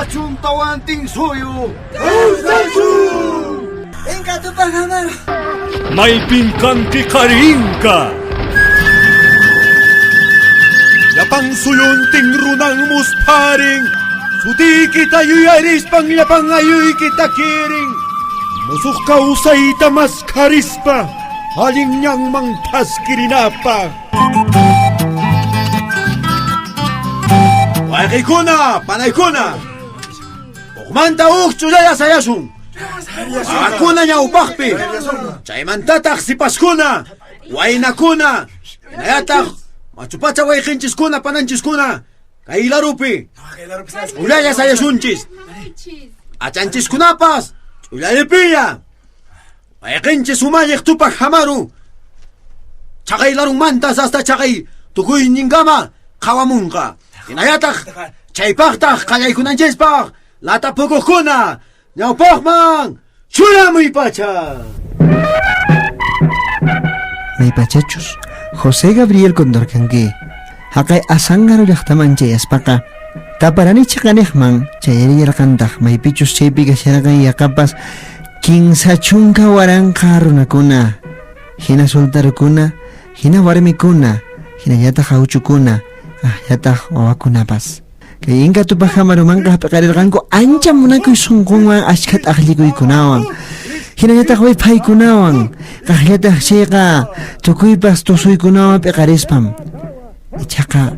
Kawsachun Tawantinsuyu! Kawsachun! Inka Tupac Amaru! Maypin kanki qhari Inka? Llapan suyuntin runan muspharin, sutiykita yuyarispan llapan ayuykita kirin. Musuq kawsayta maskharispa, allin ñanman thaskirinapaq. Wayqiykuna, panaykuna, hukmanta huk ch'ullalla sayasun. Wawakuna ñawpaqpi, chaymantataq sipaskuna, waynakuna, hinallataq machupacha wayqinchiskuna, pananchiskuna, kay larupi ch'ullalla sayasunchis. Achanchiskunapas ch'ullallipilla. Wayqinchis umalliq Tupac Amaru chaqay larunmantas hasta chaqay tukuyninkama qhawamunqa. Hinallataq chaypaqtaq qallaykunanchispaq latapukuqkuna ñawpaqman churamuy pacha. Maypachachus José Gabriel Condorcanqui haqay Azángaro llaqtaman chayaspaqa Taparani chiqaniqman chayarillarqantaq maypichus chaypi kasharqan yaqapas 30,000 runakuna, hina soltarukuna, hina warmikuna, hinallataq awchukuna, aqllataq wawakunapas. Kay Inka Tupac Amarumanqa hap'iqarirqanku ancha munakuy sunqunwan ashkha t'aqllikuykunawan, hinallataq wayphaykunawan, qaqllataq chayqa tukuypas tusuykunawan p'iqarispam. Ichaqa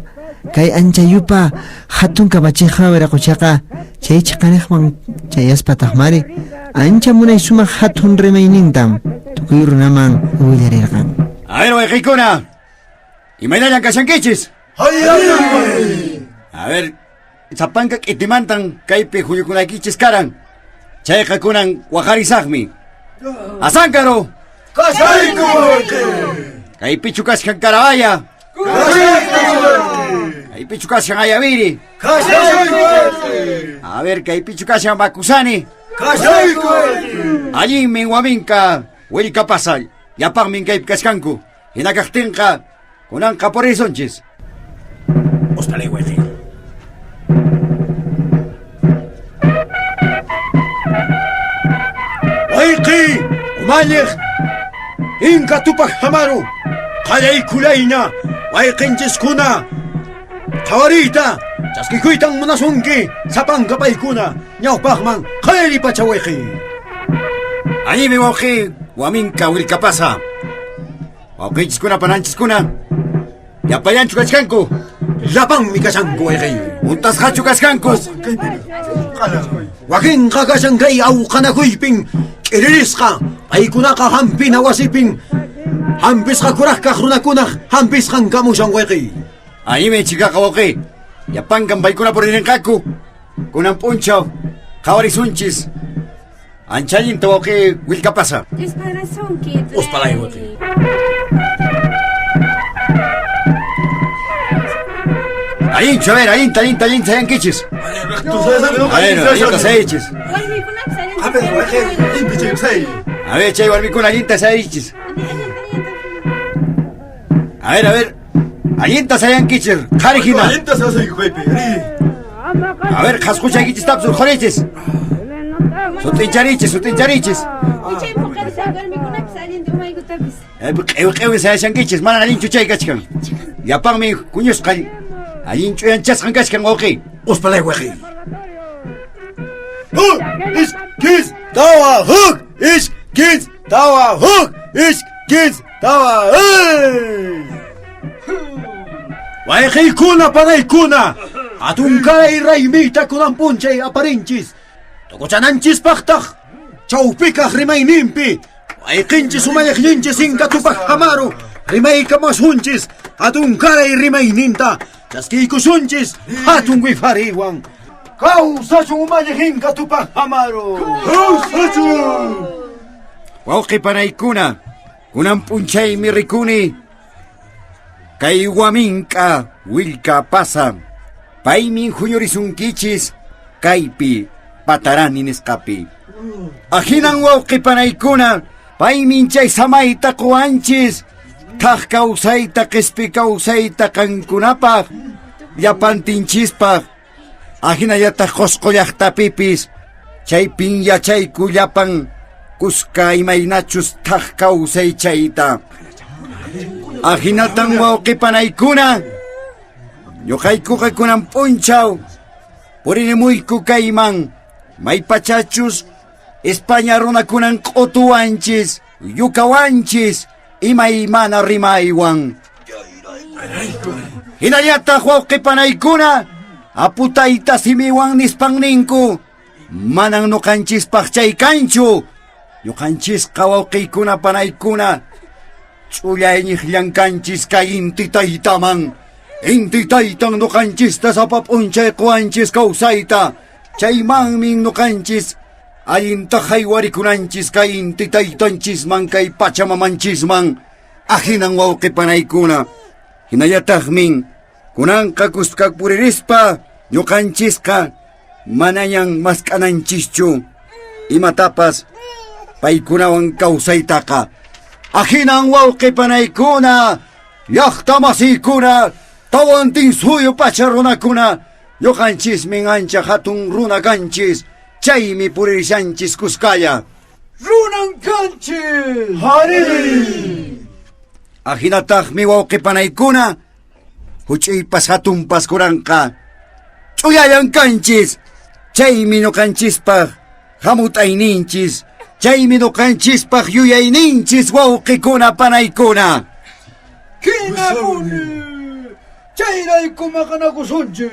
kay anchayupa hatun kamachiqqa Wiraquchaqa chay chiqaniqman chayaspataqmari ancha munay sumaq hatun rimaynintam tukuy runaman willarirqan. A ver, wayqiykuna, imaynallan kashankichis? A ver, sapanka k'itimantan kaypi huñukunaykichis karan. Chayqa kunan waqarisaqmi. Azángaro! Kashayku wayqi! Kaypichu kashkan Carabaya? Kashayku wayqi! Kaypichu kashan Ayaviri? Kashayku wayqi! A ver, kaypichu kashan Macusani? Kashayku wayqi! Allinmi waminka Willkapasa, llapanmin kaypi kashkanku. Hina kaqtinqa kunanqa purisunchis. Uspalay wayqi. Wayqi, umalliq, Inka Tupac Amaru, qallaykulayña wayqinchiskuna qhawariyta chaskikuytan munasunki sapanka paykuna ñawpaqman qallaripacha wayqi. Allinmi wawqi, waminka Willkapasa. Wawqinchiskuna pananchiskuna llapallanchu kachkanku? Llapanmi kashanku wayqi. Untasqachu kachkanku? Wakinqa kashan kay awqanakuypin k'iririsqa, paykunaqa hampina wasipin hampisqa kuraqkaq runakunaq hampisqan kamushan wayqi. Allinmi chikaqa wawqi. Llapankan paykuna puririnqaku. Kunan p'unchaw qhawarisunchis. Ancha allinta wawqi Willkapasa. Disparasunki. Uspalay wawqi. Allinchu, a ver, allinta, allinta, allinta sayankichis. A ver, allinta sayaychis. A ver, chay warmikuna allinta sayaychis. A ver, a ver. Allinta sayankichis, qhari hina. A ver, qhasquchaykichistapis urqhurichis. Sut'incharichis, sut'incharichis. Q'iwi q'iwi sayashankichis, manan allinchu chay kachkan. Llapanmi huñusqa allin ch'uyanchasqan kachkan, wawqi. Uspalay wawqi. Huk, ish, kis, tawa, huk, ish, kis, tawa, huk, ish, kis, tawa, Wayqiykuna, panaykuna, hatunkaray raymiyta kunan p'unchay aparinchis. Tukuchananchispaqtaq chawpikaq rimayninpi wayqinchis umalliqninchis Inka Tupac Amaru rimaykamasunchis hatunkaray rimayninta chaskiykusunchis hatun wifariwan. Kawsachun umalliq Inka Tupac Amaru! Kawsachun! Wawqi panaykuna, kunan p'unchaymi rikuni kay waminka Willkapasa. Paymin huñurisunkichis kaypi Patarani nisqapi. Ahinan wawqi panaykuna, paymin chay samayta quwanchis, thaq kawsayta qispi kawsayta qankunapaq, llapantinchispaq. Ahinallataq Qusqu llaqtapipis chaypin yachayku llapan kuska imaynachus thaq kawsay chayta. Ahinatan wawqipanaykuna ñuqaykuqa kunan p'unchaw purinimuyku kayman maypachachus España runakunan q'utuwanchis yukawanchis imaymana rimaywan. Hinallataq wawqipanaykuna aputayta simiwan nispan ninku manan ñuqanchispaq chay kanchu ñuqanchisqa wawqiykuna panaykuna ch'ullayñiqllan kanchis kay inti taytaman inti taytan ñuqanchista sapa p'unchay quwanchis kawsayta chaymanmi ñuqanchis allinta haywarikunanchis kay inti taytanchisman kay pachamamanchisman ahinan wawqipanaykuna hinallataqmin kunanqa kuska puririspa ñuqanchisqa manañan mask'ananchischu imatapas paykunawan kawsaytaqa ahinan wawqipanaykuna llaqta masiykuna tawantin suyu pacha runakuna ñuqanchismin ancha hatun runa kanchis chaymi puririshanchis kuskalla Runan kanchis! Hari! Ahinataqmi wawqipanaykuna huch'uypas hatunpas kuranqa ch'uyallan kanchis chaymi ñuqanchispaq hamut'ayninchis chaymi ñuqanchispaq yuyayninchis wawqikuna panaykuna. Hinapuni! Chayrayku maqanakusunchis!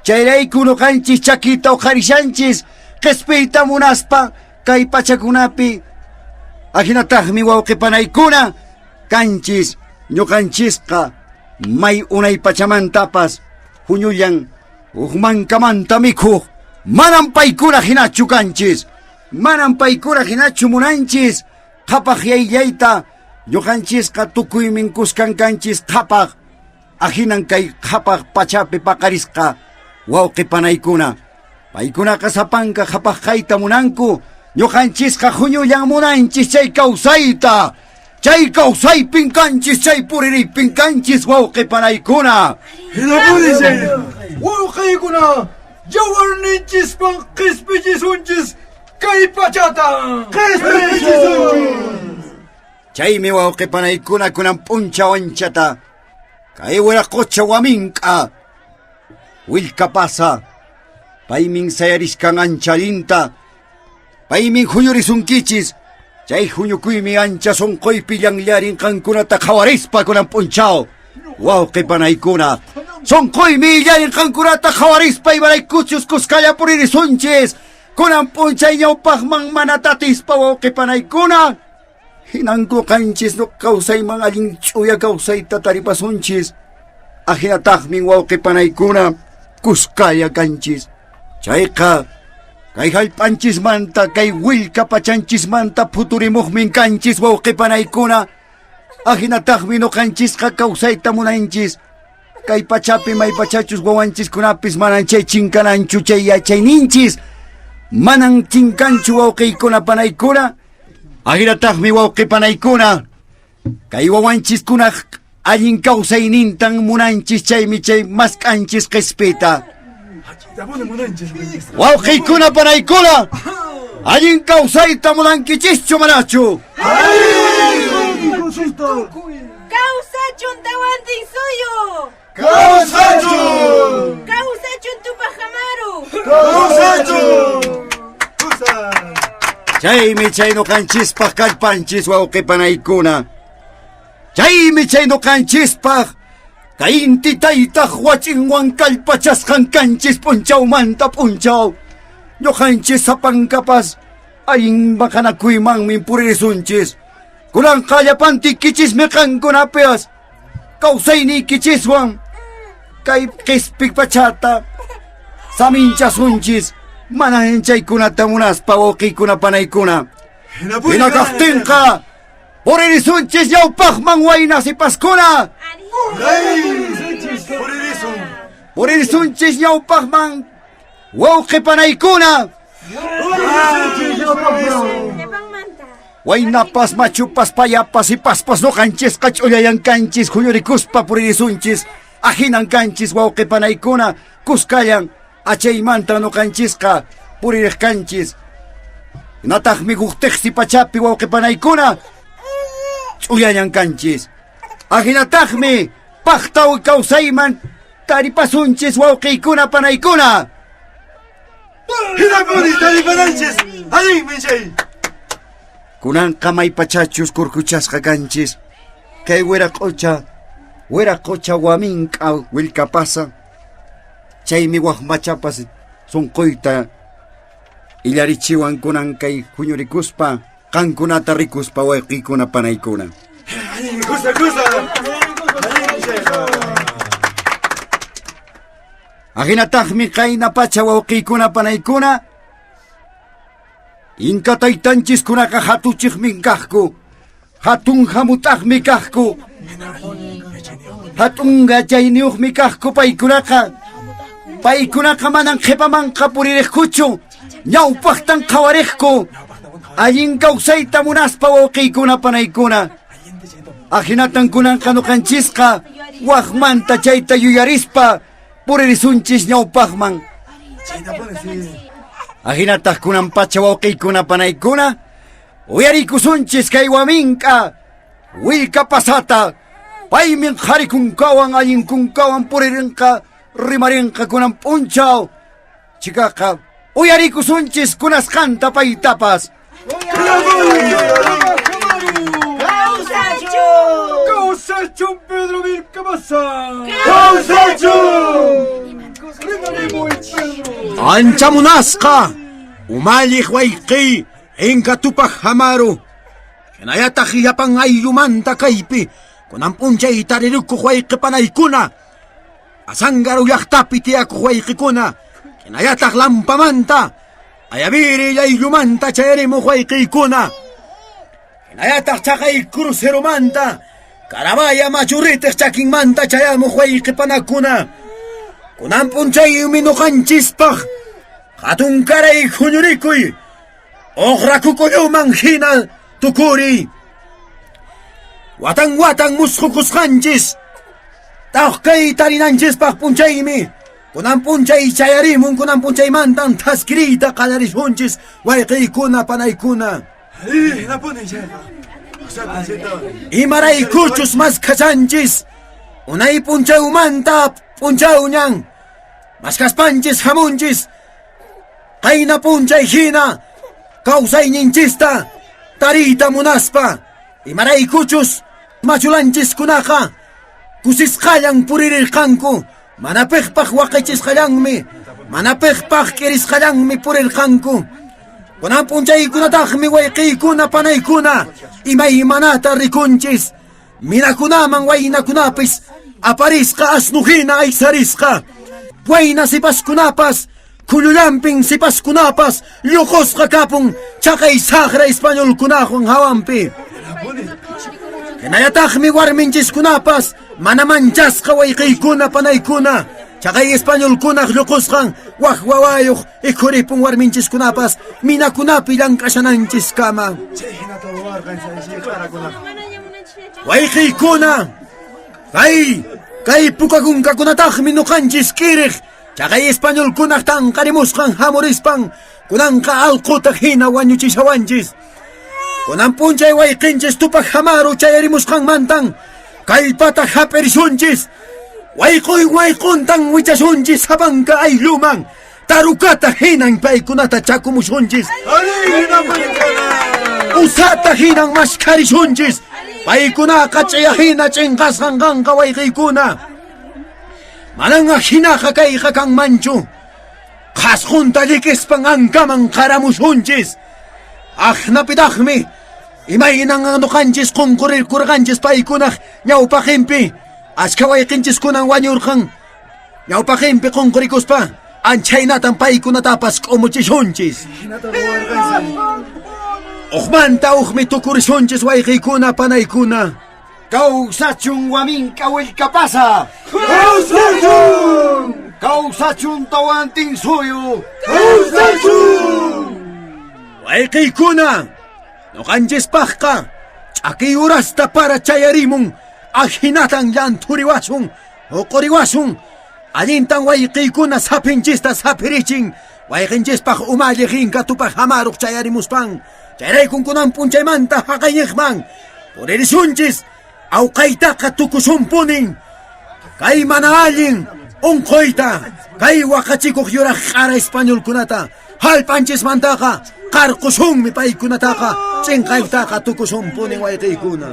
Chayrayku ñuqanchis chakita uqharishanchis qispiyta munaspa kay pachakunapi ahinataqmi wawqipanaykuna kanchis ñuqanchisqa may unay pachamantapas huñullan huk mankamanta mikhuq manan paykuna hinachu kanchis manan paykuna hinachu munanchis qhapaq yayllayta ñuqanchisqa tukuymin kuskan kanchis qhapaq ahinan kay qhapaq pachapi paqarisqa wawqipanaykuna paykunaqa sapanka qhapaq kayta munanku ñuqanchisqa huñullan munanchis chay kawsayta chay kawsaypin kanchis chay puririypin kanchis wawqipanaykuna. Hinapuni chay! Wawqiykuna yawarninchispan qispichisunchis kay pachata! Qispichisunchis! Chaymi wawqipanaykuna kunan p'unchaw anchata kay wiraqocha wamink'a willkapasa paymin sayariskan ancha allinta paymin huñurisunkichis chay huñukuymi ancha sunquypi llanllarin qankunata qhawarispa kunan p'unchaw wawqipanaykuna sunquymi illarin qankunata qhawarispa imaraykuchus kuskalla puririsunchis kunan p'unchay ñawpaqman mana tatispa wawqipanaykuna hinanku qanchis nuq kawsayman allin ch'uya kawsayta taripasunchis ahinataqmi wawqipanaykuna kuskalla kanchis chayqa kay hallp'anchismanta kay willka pachanchismanta phuturimuqmin kanchis wawqipanaykuna ahinataqmi nuqanchisqa kawsayta munanchis kay pachapi maypachachus wawanchiskunapis manan chay chinkananchu chay yachayninchis manan chinkanchu wawqiykuna panaykuna ahinataqmi wawqipanaykuna kay wawanchiskunaq allin kawsaynintan munanchis chaymi chay mask'anchis qispita wawqiykuna panaykuna allin kawsayta munankichischu manachu. Kawsachun tawantin suyu! Kawsachun! Kawsachun Tupaq Amaru! Kawsachun! Chaymi chay ñuqanchispaq kallpanchis wawqipanaykuna chaymi chay ñuqanchispaq kay inti taytaq wach'inwan kallpachasqan kanchis p'unchawmanta p'unchaw ñuqanchis sapankapas allin maqanakuymanmi puririsunchis kunanqa llapantiykichismi qankunapipas kawsayniykichiswan kay qispi pachata saminchasunchis manan chaykunata munaspa wawqiykuna panaykuna hina kaqtinqa puririsunchis ñawpaqman wayna sipaskuna puririsunchis ñawpaqman wawqi panaykuna Llapanmanta. waynapas machupas payapas sipaspas ñuqanchisqa ch'ullayan kanchis huñurikuspa puririsunchis Ahinan kanchis wawqipanaykuna kuskallan achaymanta nuqanchisqa puririq kanchis. Hinataqmi huk tiqsi pachapi wawqipanaykuna ch'uyañan kanchis. Ahinataqmi paqtaw kawsayman taripasunchis wawqiykuna panaykuna. Hinapuni taripananchis, allinmi chay. Kunanqa maypachachus kurkuchasqa kanchis. Kay wiraqocha wamink'a willkapasa. Chaymi waqmachapas sunquyta illarichiwan kunan kay huñurikuspa qankunata rikuspa wayqiykuna panaykuna. Kusa kusa. Allinmi chayqa. Ahinataqmi qayna pacha wawqiykuna panaykuna. Inka taytanchiskunaqa hatuchiqmi kaqku. Hatun hamutaqmi kaqku. Hatun yachayniyuqmi kaqku paykunaqa. Paykunaqa manan qhipamanqa puririqkuchu. Ñawpaqtan qhawariqku. Allin kawsayta munaspa wawqiykuna panaykuna. Ahinatan kunanqa nuqanchisqa waqmanta chayta yuyarispa puririsunchis ñawpaqman. Ahinataq kunan pacha wawqiykuna panaykuna uyarikusunchis kay waminka willka pasata paymin qharikunkawan allinkunkawan puririnqa rimarinqa kunan p'unchaw chikaqa uyarikusunchis kunasqanta paytapas. Kawsachun Pedro Vilcabasa. Kawsachun. Rimarimuy Pedro. Ancha munasqa umalliq wayqiy Inka Tupac Amaru. Hinallataq llapan ayllumanta kaypi kunan p'unchay tarirukuq wayqipanaykuna. Azángaro llaqtapi tiyakuq wayqikuna. Hinallataq Lampamanta Ayaviri ayllumanta chayarimuq wayqiykuna. Hinallataq chaqay cruceromanta Carabaya machurritiq chakinmanta chayamuq wayqipanakuna. Kunan p'unchaymi nuqanchispaq hatunkaray huñurikuy uqrakukuyuman hina tukuriy. Watan watan musqukusqanchis tawqay tarinanchispaq p'unchaymi kunan p'unchay chayarimun kunan p'unchaymantan thaskiriyta qallarishunchis wayqiykuna panaykuna. Imaraykuchus maskhachanchis unay p'unchawmanta p'unchawñan maskaspanchis hamunchis qayna p'unchay hina kawsayninchista tariyta munaspa imaraykuchus machulanchiskunaqa kusisqallan purirqanku mana piqpaq waqichisqallanmi mana piqpaq k'irisqallanmi purirqanku. Kunan p'unchaykunataqmi wayqiykuna panaykuna imaymanata rikunchis minakunaman waynakunapis aparisqa asnuhina aysarisqa wayna sipaskunapas khullullampin sipaskunapas lluqusqa kapun chaqay saqra españolkunawan hawanpi. Hinallataqmi warminchiskunapas mana manchasqa wayqiykuna panaykuna chaqay españolkunaq lluqusqan waq wawayuq ikhuripun warminchiskunapas minakunapi llank'ashananchiskama. Wayqiykuna kay pukakunkakunataqmi nuqanchis k'iriq chaqay españolkunaq tanqarimusqan hamurispan kunanqa allquta hina wañuchishawanchis. Kunan p'unchay wayqinchis Tupac Amaru chayarimusqanmantan kallpata hap'irishunchis wayquy wayquntan wichasunchis sapanka aylluman tarukata hinan paykunata chakumusunchis usata hinan mashkharishunchis paykunaqa ch'aya hina ch'inqasqan qanqa wayqiykuna mananqa hinaqa kayqa kanmanchu qhasqunta llikispan ankaman qaramusunchis aqnapitaqmi imaynan nuqanchis qunqurirkurqanchis paykunaq ñawpaqinpi achka wayqinchiskunan wañurqan ñawpaqinpi qunqurikuspa anchaynatan paykunatapas k'umuchishunchis. Uqmanta uqmi tukurishunchis wayqiykuna panaykuna. Kawsachun waminka willkapasa. Kawsachun. Kawsachun Tawantinsuyu. Kawsachun. Wayqiykuna nuqanchispaqqa ch'akiy urasta para chayarimun ahinatan llanthuriwasun Uquriwasun. Allintan wayqiykuna saphinchista saphirichin. Wayqinchispaq umalliq Inka Tupaq Amaruq chayarimuspan. Chayraykun kunan p'unchaymanta haqayñiqman. Puririsunchis. Awqaytaqa tukusunpunin. Kay mana allin unquyta. Kay waqachikuq yuraq q'ara españolkunata. Hallp'anchismantaqa qarqusunmi paykunataqa. Ch'inqaytaqa tukusunpunin wayqiykuna.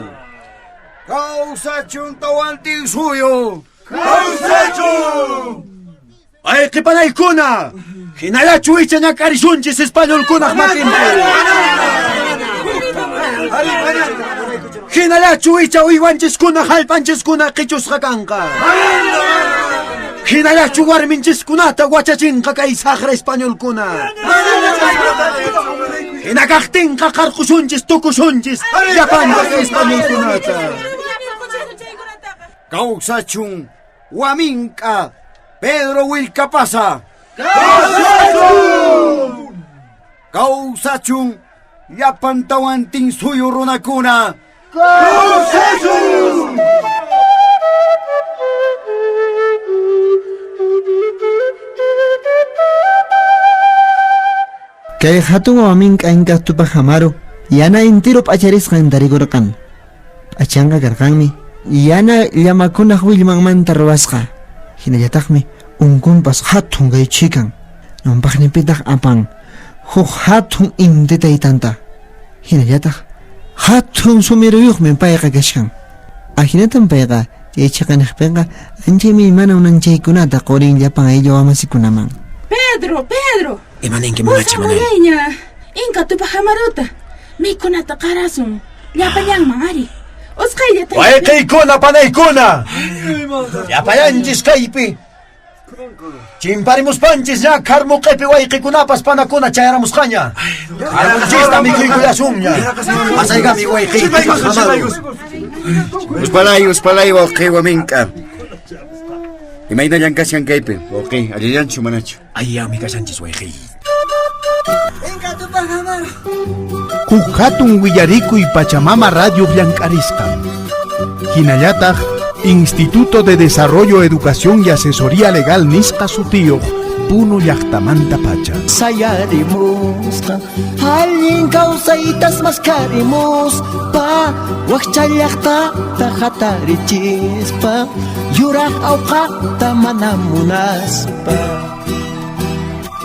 Kawsachun Tawantinsuyu! Kawsachun! Wayqipanaykuna! Hinallachu icha ñak'arisunchis españolkunaq makinpi. Hinallachu icha uywanchiskuna hallp'anchiskuna qichusqa kanqa. Hinallachu warminchiskunata wachachinqa kay saqra españolkuna. Hina kaqtinqa qarqusunchis tukusunchis llapanta kay españolkunata. Kawsachun Waminka Pedro Willkapasa. Kawsachun llapan Tawantinsuyu runakuna. Kawsachun! Kay hatun waminka Inka Tupaq Amaru yana intiro p'acharisqan tarikurqan. P'achanqa karqanmi yana llamakunaq willmanmanta ruwasqa. Hinallataqmi unkunpas hatun kay chikan. Ñawpaqninpitaq apan huk hatun inti taytanta. Hinallataq hatun sumiruyuqmi payqa kashkan. Ahinatan payqa chay chiqaniqpiqa ancha imaymana unanchaykunata qurin llapan ayllu wamasikunaman. Pedro, Pedro! Imaninki mamacha manay? Pusamulayña Inka Tupaq Amaruta. Mikhunata qarasun. Llapallanman ari. Usqhaylla tayta. Wayqiykuna panaykuna. Llapallanchis kaypi. Chimparimuspanchis ña karmuq'ipi wayqikunapas panakuna chayaramusqaña. Karmunchista mikhuykullasunña. Pasaykami wayqiy Tupaq Amaru. Uspalay, uspalay, wawqi Waminka. Imaynallan kashan kaypi, wawqi, allillanchu manachu? Ayami kashanchis wayqiy. Inka Tupaq Amaru. Huk hatun willarikuy Pachamama Radio llank'arisqan. Hinallataq Instituto de Desarrollo, Educación y Asesoría Legal nisqa sutiyuq Puno llaqtamanta pacha. Sayarimusqa allin kawsaytas maskarimuspa wakcha llaqtata hatarichispa yuraq awqata mana munaspa.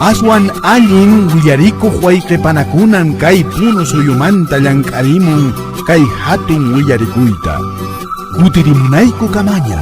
Aswan allin willarikuq wayqipanakunan kay Puno suyumanta llank'arimun kay hatun willarikuyta. Kutirimunayku kamaña.